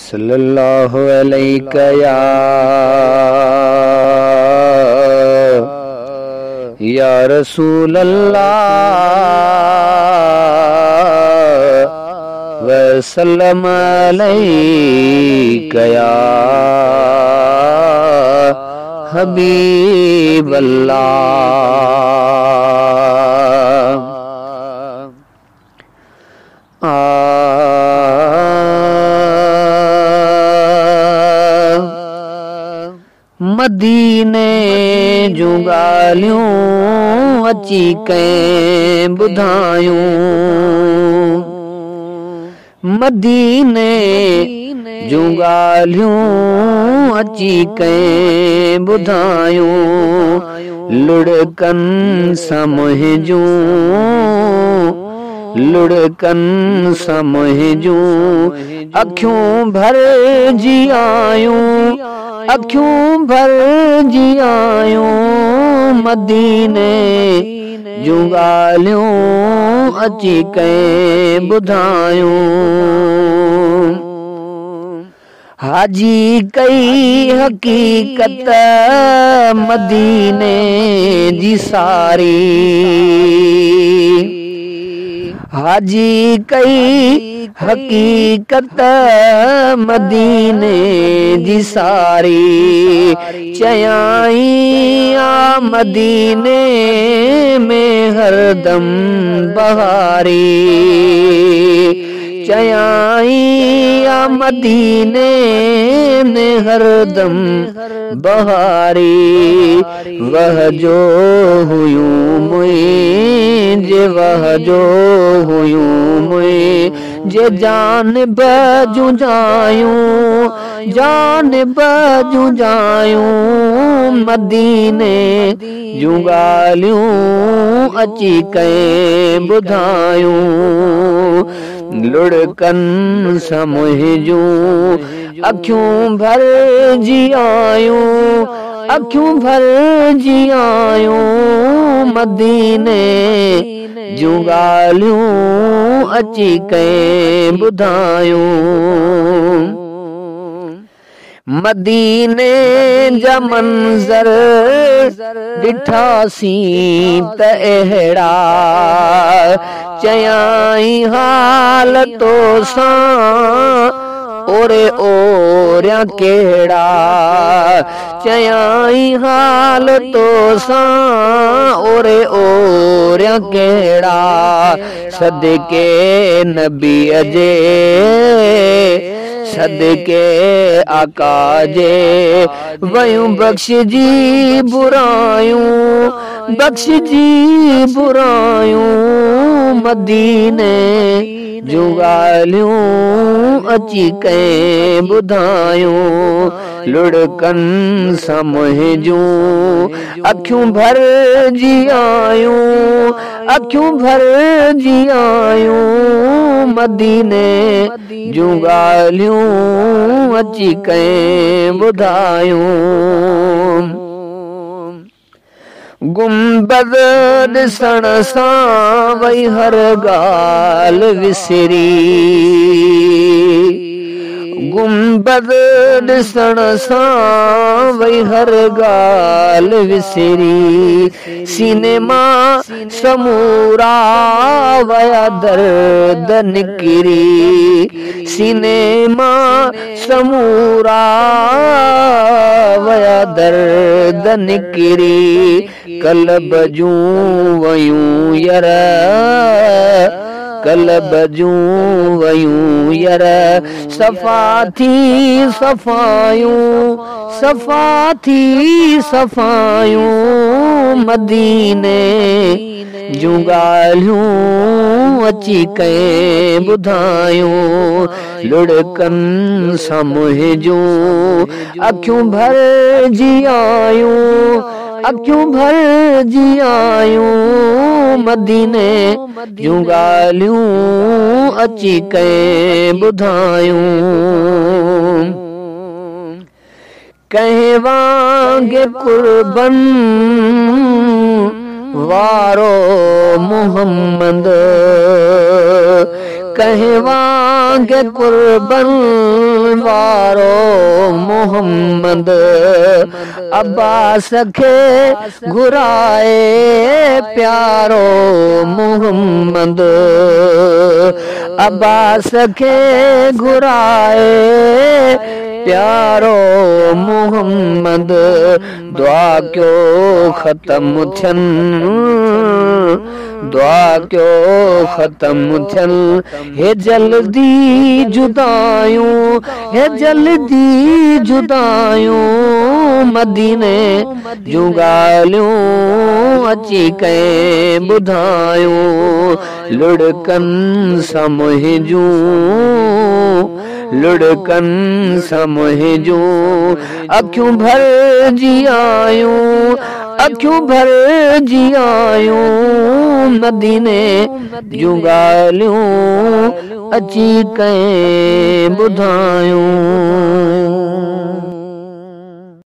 सल्लल्लाहु अलैका या या रसूल अल्लाह वसल्लम अलैका या हबीब अल्लाह। मदीने जूं ॻाल्हियूं अची कंहिं ॿुधायूं, मदीने जूं ॻाल्हियूं अची कंहिं ॿुधायूं, लुड़कनि सां मुंहिंजूं, लुड़कनि सां मुंहिंजूं अखियूं भरिजी आयूं, अखियूं भरिजी आयूं, मदीने जूं ॻाल्हियूं अची कंहिं ॿुधायूं। हाजी कई हक़ीक़त मदीने जी सारी, हाजी कई हक़ीक़त मदीने जी सारी, चयाई आ मदीने में हरदम बहारी, चयाई आ मदीने में हरदम बहारी, वह जो हुयूं मुंहिंजे, वह जो हुयूं मुंहिंजे जानिब जूं जायूं, जानिब जूं जायूं, मदीने जूं ॻाल्हियूं अची कंहिं ॿुधायूं, लुड़कनि सां मुंहिंजूं अखियूं भरिजी आयूं, अखियूं भरिजी आयूं, मदीने जूं ॻाल्हियूं अची कंहिं ॿुधायूं। मदीने जा मंज़र ॾिठासीं त अहिड़ा, चयाई हाल तोसां ओरे ओरियां कहिड़ा, चयाई हाल तोसां ओरे ओरियां कहिड़ा, सदके नबीअ जे, सदके आका जे, वयूं बख़्शजी बुरायूं, बख़्शजी बुरायूं, मदीने जूं ॻाल्हियूं अची कंहिं ॿुधायूं, लुड़कनि सां मुंहिंजूं अखियूं भरिजी आयूं, अखियूं भरिजी आयूं, मदीने जूं ॻाल्हियूं अची कंहिं ॿुधायूं। गुंबद ॾिसण सां वई हर ॻाल्हि विसरी, गुंबद ॾिसण सां वई हर ॻाल्हि विसरी, सीने मां समूरा वया दर्द निकिरी, सीने मां समूरा वया दर्द निकिरी, कलब जूं वयूं यर, कलब जूं वयूं यर, सफ़ा थी सफ़ायूं, सफ़ा थी सफ़ायूं, मदीने जूं ॻाल्हियूं अची कंहिं ॿुधायूं, लुड़कनि सां मुंहिंजूं अखियूं भरिजी आयूं, अखियूं भरिजी आयूं, मदीने जूं ॻाल्हियूं अची कंहिं ॿुधायूं। कंहिं वांगे कुर्बन وارو محمد، ڪنهن وانگي قربن وارو محمد، عباس کي گهرائي پيارو محمد، عباس کي گهرائي پيارو محمد. دعا ڪيو ختم ٿين، دعا ڪيو ختم ٿين هي جلدي جدايون، هي جلدي جدايون. مديني جون ڳالهيون اچي ڪنهن ٻڌايون، لڙڪن سان منهنجون، لڙڪن سان منهنجون اکيون ڀرجي آيون، اکيون ڀرجي آيون. مديني جون ڳالهيون اچي ڪنهن ٻڌايون.